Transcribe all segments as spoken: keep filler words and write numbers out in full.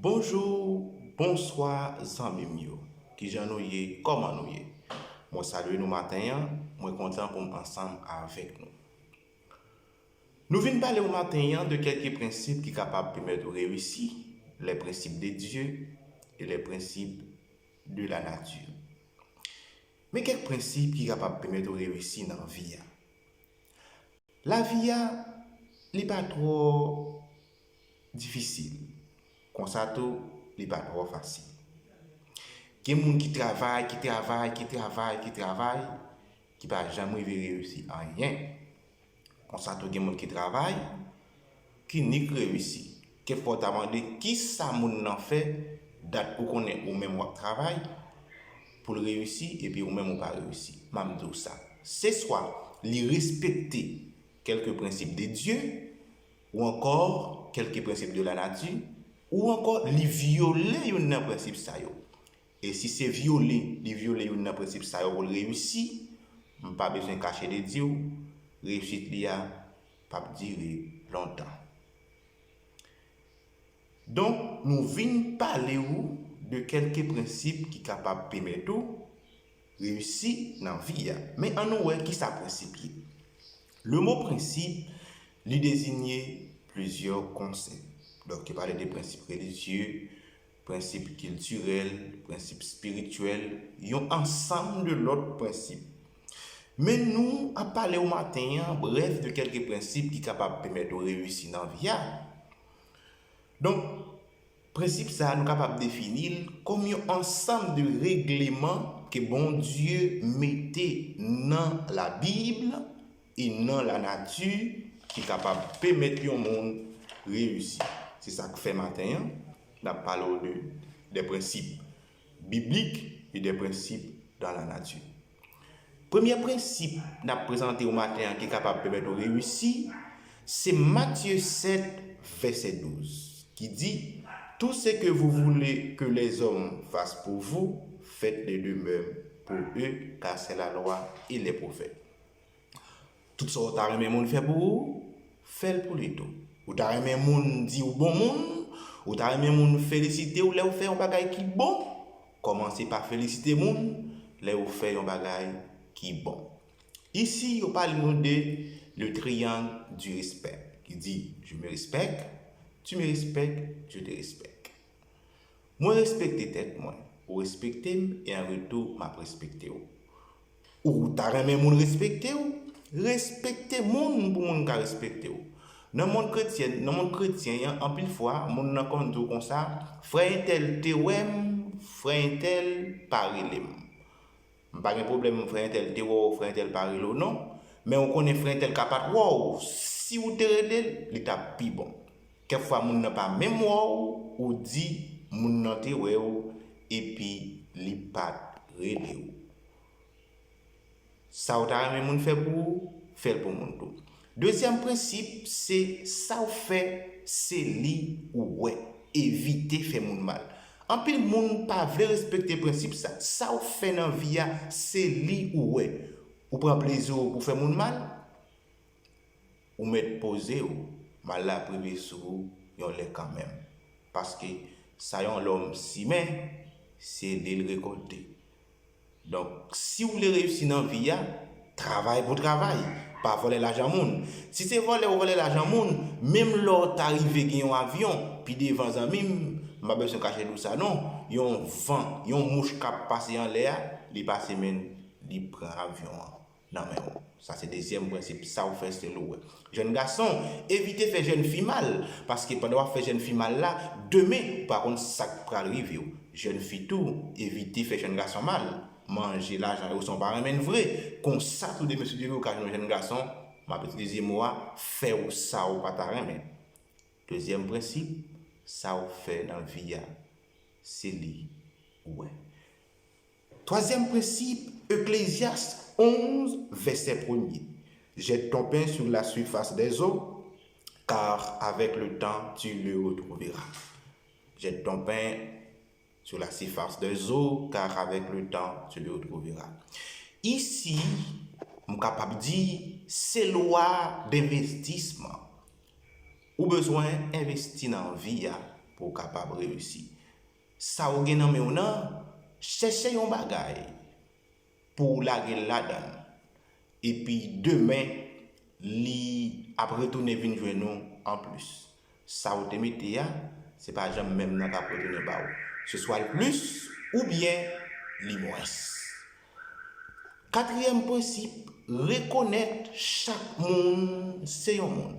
Bonjou, bonswa zanmi m yo. Kijan nou ye? Kòman nou ye? Mwen salye nou maten an, mwen kontan pou m ansanm avèk nou. Nou vin pale w maten an de kèlke prensip ki kapab pèmèt ou reyisi, les principes de Dieu et les principes de la nature. Men kèk prensip ki kapab pèmèt ou reyisi nan vi a. Lavi a, li pa twò difisil. Konsa tou, li pa twò fasil. Gen moun ki travay, ki travay, ki travay, ki travay, ki pa janm rive reyisi anyen. Konsa tou, gen moun ki travay, ki nik reyisi. Kèk fwa w ta mande kisa moun nan fè, dat ou konnen ou menm w ap travay pou l reyisi, epi ou menm ou pa reyisi. M ap di w sa. Se swa li respekte quelques principes de Dieu, ou ankò quelques principes de la nature, ou ankò li vyole youn nan prensip sa yo. E si se vyole, li vyole youn nan prensip sa yo pou l reyisi, m pa bezwen kache de di w, reyisit li a p ap dire lontan. Donk, nou vin pale w de kèlke prensip ki kapab pèmèt ou reyisi nan vi a. Men ann nou wè kisa prensip ye. Le mot principe, li deziye plizyè konsèp. Donk, yo pale de prensip relijye, prensip kiltirèl, prensip espirityèl, yon ansanm de lòt prensip. Men nou ap pale w maten an, brèf, de kèlke prensip ki kapab pèmèt ou reyisi nan vi a. Donk, prensip sa a, nou kapab defini l kòm yon ansanm de regleman ke Bondye mete nan Labib e nan lanati ki kapab pèmèt yon moun reyisi. Se sa k fè maten an, n ap pale w de, de prensip biblik e de prensip dans la nature. Premye prensip n ap prezante w maten an ki kapab pèmèt ou reyisi, se Matye sèt, vèsè douz, ki di, Tout ce que vous voulez que les hommes fassent pour vous, faites-le de même pour eux, car c'est la loi et les prophètes. Tout sa w ta renmen moun fè pou ou, fè l pou li tou. Ou ta renmen moun di w bon moun, ou ta renmen moun felisite w lè w fè yon bagay ki bon, kòmanse pa felisite moun lè yo fè yon bagay ki bon. Isi, yo pale nou de le triangle du respect, ki di, je me respecte, tu me respectes, je te respecte. Mwen respekte tèt mwen, ou respekte m, e an retou, m ap respekte w. Ou ta renmen moun respekte w? Respekte moun pou moun ka respekte w. Nan mond kretyen, nan mond kretyen an, anpil fwa, moun nan konn di w konsa, frè entèl te wè m, frè entèl pa rele m. M pa gen pwoblèm frè entèl te wè w, frè entèl pa rele w non. Men ou konnen frè entèl ka pa t wè w. Si w te rele l, li t ap pi bon. Kèk fwa moun nan pa menm wè w, ou di moun nan te wè w, epi li pa t rele w. Sa w ta renmen moun fè pou ou, fè l pou moun tou. Dezyèm prensip, se sa w fè, se li ou wè. Evite fè moun mal. Anpil moun pa vle respekte prensip sa. Sa w fè nan vi a, se li ou wè. Ou pran plezi w pou fè moun mal, ou mèt poze w, mal la ap rive sou ou yon lè kanmenm. Paske sa yon lòm simen, se li l rekòlte. Donk, si w vle reyisi nan vi a, travay pou travay, pa vòlè lajan moun. Si se vòlè ou vòlè lajan moun, menm lè w ta rive gen yon avyon, pi devan zanmi m, m pa bezwen kache di w sa non, yon van, yon mouch k ap pase anlè a, li pase men l, li pran avyon an nan men w. Sa se dezyèm prensip, sa w fè se li w wè. Jèn gason, evite fè jèn fi mal, paske pandan w ap fè jèn fi mal la, demen, ou pa konn sa k pral rive w. Jèn fi tou, evite fè jèn gason mal. Manje lajan yo san w pa renmen l vre. Konsa tou demen si Dye vle ou ka jwenn yon jèn gason, m ap itilize mo a, fè w sa w pa ta renmen. Dezyèm prensip, sa w fè nan vi a, se li ou wè. Twazyèm prensip, Eklezyas onz, vèsè premye. Jette ton pain sur la surface des eaux, car avec le temps, tu le retrouveras. Jette ton pain sur la surface des eaux, car avec le temps, tu le retrouveras. Isi, m kapab di, se lwa denvestisman. Ou bezwen envesti nan vi a, pou w kapab reyisi. Sa w gen nan men w nan, chèche yon bagay pou w lage l ladan l. Epi demen, li ap retounen vin jwenn ou anplis. Sa w te mete a, se pa janm menm nan k ap retounen ba w. Se swa l plis oubyen li mwens. Katriyèm prensip, rekonèt chak moun se yon moun.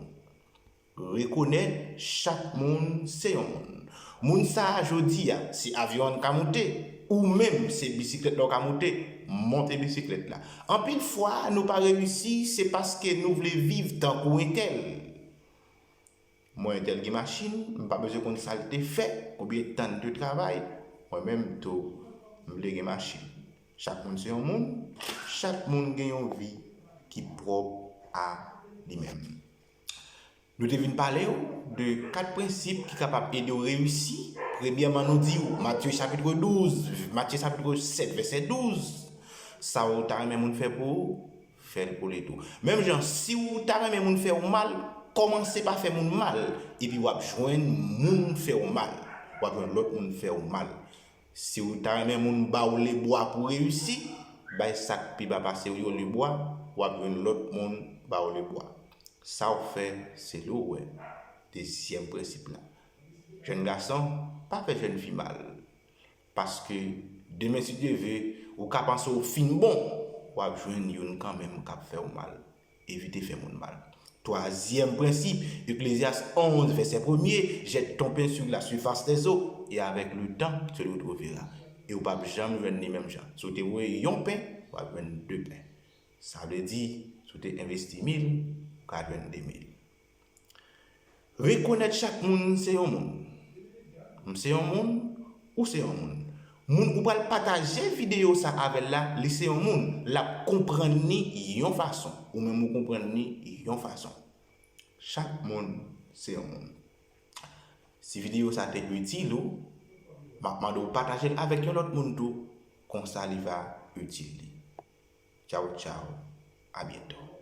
Rekonèt chak moun se yon moun. Moun sa a jodi a, se avyon an ka moute, ou menm se bisiklèt la w ka moute, monte bisiklèt la. Anpil fwa, nou pa reyisi, se paske nou vle viv tankou entèl. Mwen, entèl gen machin, m pa bezwen konn sa l te fè, konbyen tan l te travay. Mwen menm tou, m vle gen machin. Chak moun se yon moun, chak moun gen yon vi ki pwòp a li menm. Nou te vin pale w de kat prensip ki kapab ede w reyisi. Premyèman, nou di w, Matye chapit douz, Matye chapit sèt, vèsè douz, sa w ta renmen moun fè pou ou, fè l pou li tou. Menm jan, si w ta renmen moun fè w mal, kòmanse pa fè moun mal, epi w ap jwenn moun fè w mal. W ap jwenn lòt moun fè w mal. Si w ta renmen moun ba w lebwa pou w reyisi, bay sa k pi ba pase w yo lebwa, w ap jwenn lòt moun ba w lebwa. Sa w fè, se li w wè. Dezyèm prensip la. Jèn gason, pa fè jèn fi mal. Paske, demen, si Dye ve, ou ka panse w fin bon, w ap jwenn youn kanmenm k ap fè w mal. Evite fè moun mal. Twazyèm prensip, Eklezyas onz, vèsè premye, jette ton pain sur la surface des eaux, et avec le temps, tu le retrouveras. E w p ap janm jwenn li menm jan. Si w te voye yon pen, w ap jwenn de pen. Sa vle di, si w te envesti mil, w ka jwenn de mil. Rekonèt chak moun se yon moun. M se yon moun, ou se yon moun. Moun ou pral pataje videyo sa avè l la, li se yon moun. L ap konprann li yon fason. Ou menm ou konprann li yon fason. Chak moun se yon moun. Si videyo sa te itil ou, m ap mande w pataje l avèk yon lòt moun tou. Konsa li va itil li. Tchaw, tchaw. A byento.